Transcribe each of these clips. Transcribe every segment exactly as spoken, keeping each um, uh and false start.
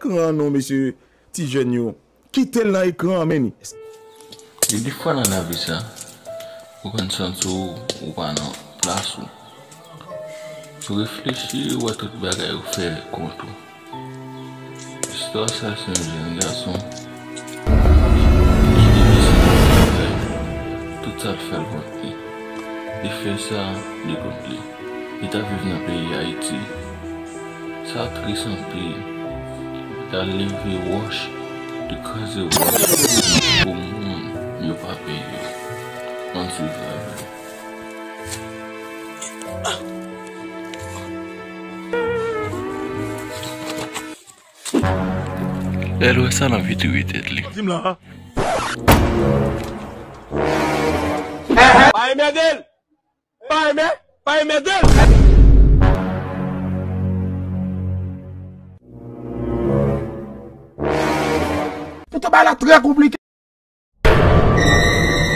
Ekran an non, mesye, ti jèn yo. Kite l nan ekran an, men. Gen de fwa nan lavi sa, ou konn santi w, ou pa nan plas ou. Si w reflechi, ou wè tout bagay ou fè kont ou. Istwa sa se yon jèn gason ki te deside fè tout sa l fè l kont li. Li fè sa de kont li. Li t ap viv nan peyi Ayiti. Sa tris anpil. Li t al leve wòch, li kraze wòch pou moun yo pa peye. Ann swiv lavi. Lè l wè sa, l anvi touye tèt li. Di m la. Pa enmède l! Pa enmè, pa enmède l! Poutan bagay la trè konplike.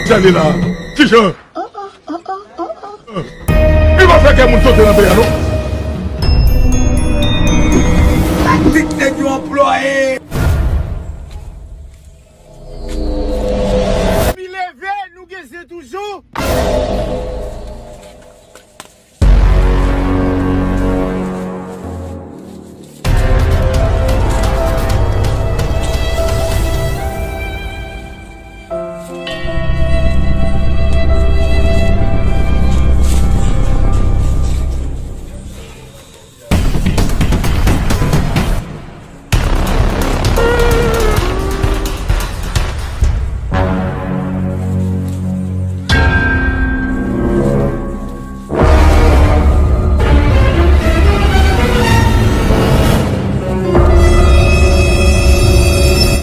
Jan li la. Kijan? Li pa fè kè moun sote nan peyi a, non. Taktik nèg yo anplwaye. Mi leve, nou gen zen toujou.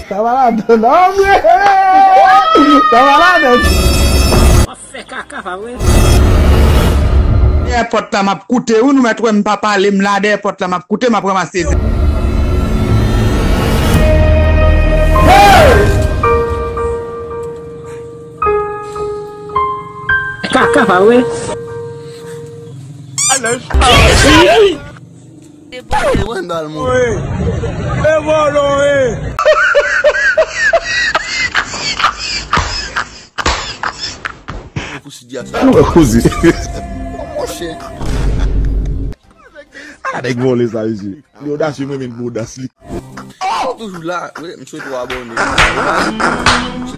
Sa va ladan, non, vre? Sa va ladan. Fè kaka, pa vre? Dèyè pòt la, m ap koute, wi, nou mèt wè m pa pale, m la dèyè pòt la, m ap koute, m ap ranmase zen. Kaka, pa vre? Alèz. E Wendal moun. E vòlò, e. Pou Sidia sa. Ou wè koze. Monchè. A, nèg vòlè sa, mesye. Li odasye, mwen menm pou odas li. Toujou la. Wi, m swete w abòne.